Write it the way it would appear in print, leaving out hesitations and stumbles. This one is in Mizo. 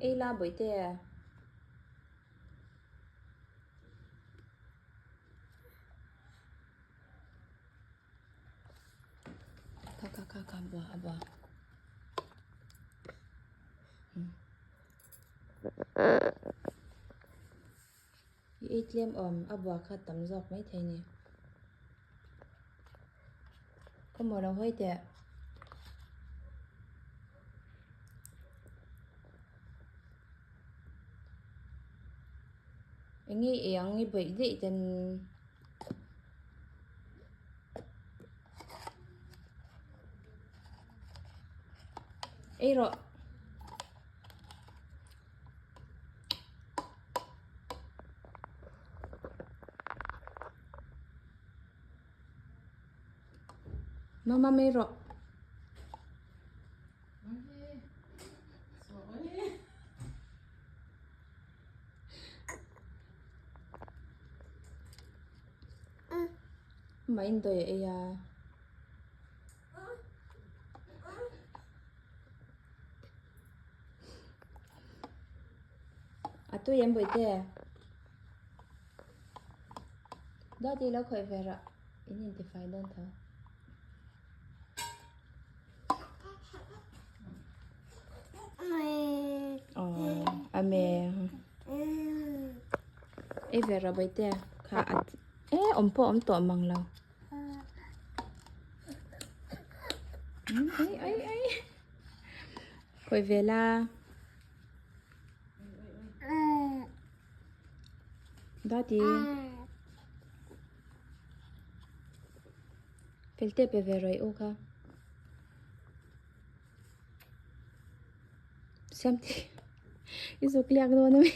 Ei la bawihte. Kha kha kha kha bua a bua. I ei tlem awm a bua kha tam zawk mai thei ni. Khawmaw lo hawi teh. Eng nge i ang i bawih daih ten. Ei rawh. Mama mai rawh. Mah in dawi a ei a. A tui em bawihte? Dati lo khawih ve rah in intifai dawn tho. Aw a me ei ve rah bawihte kha a e awm pawh a awm tawh mang lo. Ai ai ai khawih ve la. Dati fel te pe ve rawih u kha siam te i zuk liak dawn ami.